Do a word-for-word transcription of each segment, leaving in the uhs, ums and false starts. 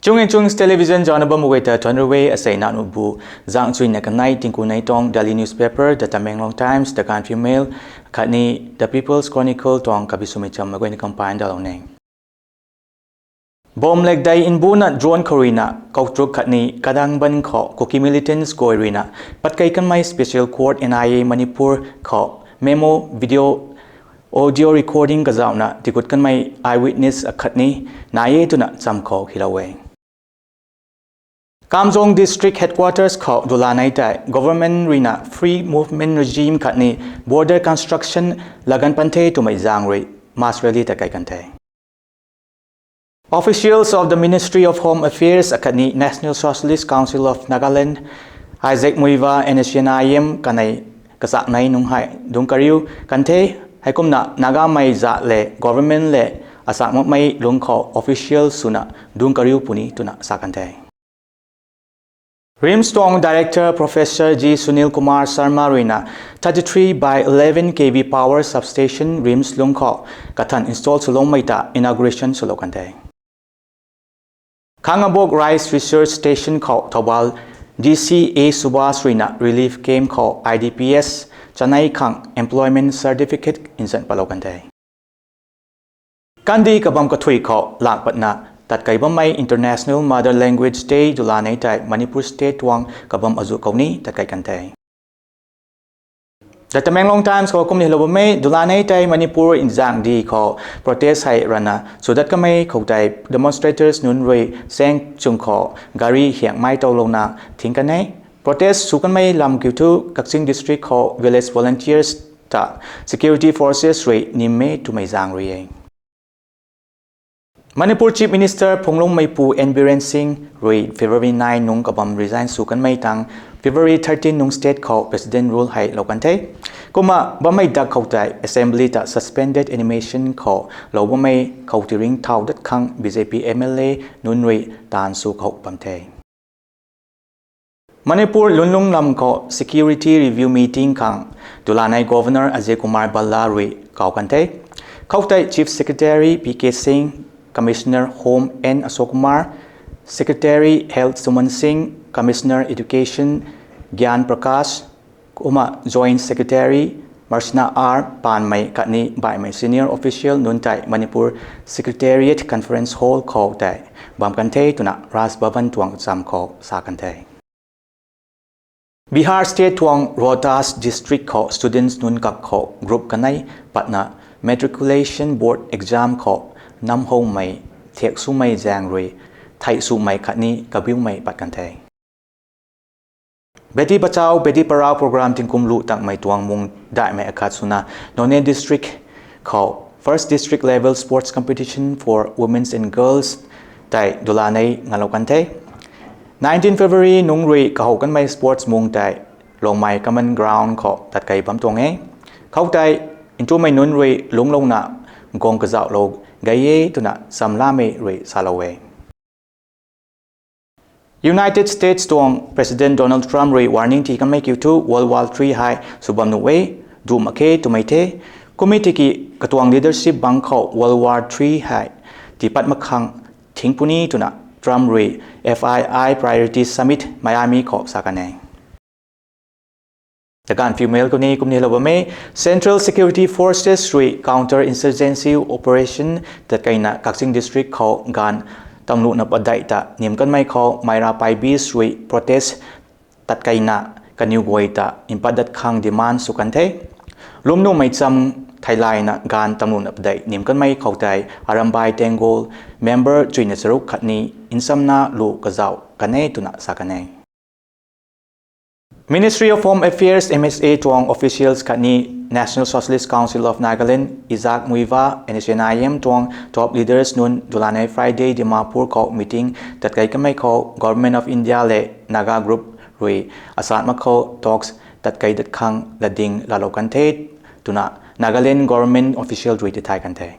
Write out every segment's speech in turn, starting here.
Chung and Chungs Television zana bam guay ta thuan rui e, asei nanu bu zang chuina kanei tingku nei tuang Delhi newspaper, The Tamenglong Times, The Gaanphiu Mail khatni The People's Chronicle tuang kabi swmei cham mak guayna compile dalou ne. Bomb lekdei mbuna drone khou ruina koutruk khatni kadang ban khou Kuki militants guay ruina patkei kanmei Special Court N I A Manipur khou memo, video, audio recording kazauhna tigut kanmei eyewitness akhatni nai e twna cham khou hilou e. Kamjong District Headquarters khou dulanei tei government ruina Free Movement Regime khatni border construction lagan pan the twmei zaeng rui mass rally ta kai kan the. Officials of the Ministry of Home Affairs akhatni National Socialist Council of Nagaland, Isaac Muivah, N S C N I M kanei kachaknei nunc hei dungc kariu kan the. Heikumna Nagamei zat le government le asak makmei lungc khou official swna dungc kariu puni twna sa kan the. RIMS tuang Director Professor G Sunil Kumar Sharma ruina thirty-three by eleven K V power substation RIMS lungc khou kathan install swloumei ta inauguration swlou kan the. Khangabok Rice Research Station khou Thoubal D C A Subhas ruina relief camp khou I D Ps chanei khang employment certificate nzan patlou kan the. Kandih kabam kathui khou lak patna tatkei bammei International Mother Language Day dulanei tei Manipur State tuang kabam azuh khou ni tatkei kan the. The Tamenglong Times khou kumni lou bammei dulanei tei Manipur nzaeng di khou protest hei rana swdat kamei khou tei demonstrators nunc rui saeng chung khou gari hiangmei towlouna thing kan e. Protest sw kanmei lam kiu thu Kakching District khou village volunteers ta security forces rui nim e twmei zaeng rui e. Manipur Chief Minister Phunglungmeipu N Biren Singh rui February nine nungc kabam resign sw kanmei tang February thirteen nungc state khou President rule hei lou kan the. Kumna bammei dak khou tei Assembly ta suspended animation khou lou bammei khou tiringcthau dat khang B J P M L A nunc rui taanv sw khou bam the. Manipur lunlung lam khou security review meeting khang dulanei Governor Ajay Kumar Bhalla rui kau kan the. Khoutei Chief Secretary P K Singh, Commissioner Home N Ashok Kumar, Secretary Health Suman Singh, Commissioner Education Gyan Prakash, kumna Joint Secretary Marsina R Panmei khatni baihmei senior official nunc tei Manipur Secretariat Conference Hall khou tei bam kan the twna Raj Bhavan tuang cham khou sa kan the. Bihar State tuang Rohtas District khou students nunc kak khou group kanei patna Matriculation Board exam khou namhoumei thiak swmei zaeng rui thei swmei khatni kabiumei pat kan the. Beti Bachao Beti Padhao program tingkum lu tangmei tuang mung daihmei akhat swna Noney District khou first district level sports competition for women and girls tei dulanei ngalou kan the. Nineteen February nungc rui kahou kanmei sports mung tei Longmei Common Ground khou tatkei bam tuang e. Khoutei ntumei nunc rui lungclouna guang kazauhlou gay e twna samlamei rui salou e. United States tuang President Donald Trump rui warning ti kanmei kiu thu World War Three hei sw bam nuh e, duh mak khe twmei the. Kumna tiki katuang leadership bang khou World War Three hei tiipat mak khang thing puni twna Trump rui F I I Priority Summit Miami khou sa kan e. The Gaanphiu Mail khou ni kumni lou bam e, Central Security Forces rui counter insurgency operation tatkeina Kakching District khou gaanv tamluna padeih ta nim kanmei khou Meira Paibis rui protest tatkeina kaniw guay ta mpat dat khang demand sw kan the. Lwmnuhmei cham theilayna gaanv tamluna padeih nim kanmei khou tei Arambai Tenggol member chuina charuk khatni nchamna lu kazauh kan e twna sa kan e. Ministry of Home Affairs, M H A tuang officials khatni National Socialist Council of Nagaland, Isaac Muivah, N S C N I M tuang top leaders nunc dulanei Friday Dimapur khou meeting tatkei kanmei khou Government of India le Naga group rui asat mak khou talks tatkei dat khang latding laalou kan the twna Nagaland government official rui tithay kan the.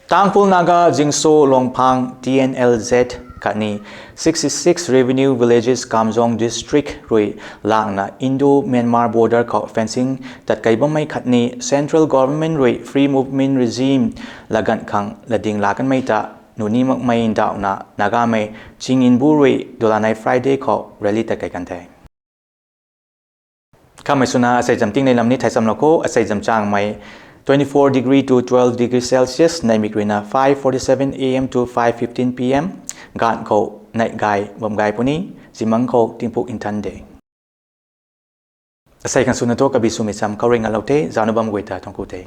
Tangkhul Naga Jingso Longphang, T N L Z khatni sixty-six Revenue Villages, Kamjong District rui langna Indo-Myanmar border khou fencing tatkei bammei khatni Central Government rui Free Movement Regime laganv khang latding laa kanmei ta nuni makmei ndauhna Nagamei Chinginbu rui dulanei Friday khou rally tatkei kan the. Kamei swna asei zam tingnei lam ni thei samlou kho. Asei zam changmei twenty-four degree to twelve degree Celsius, neimik ruina five forty-seven A M to five fifteen P M, gaanv khou neih gay bam gay puni, zimang khou tingpuk nthan de. Asei khang swna thu kabi swmei cham khou rui ngalou the, zaucna bam guay ta thuancku the.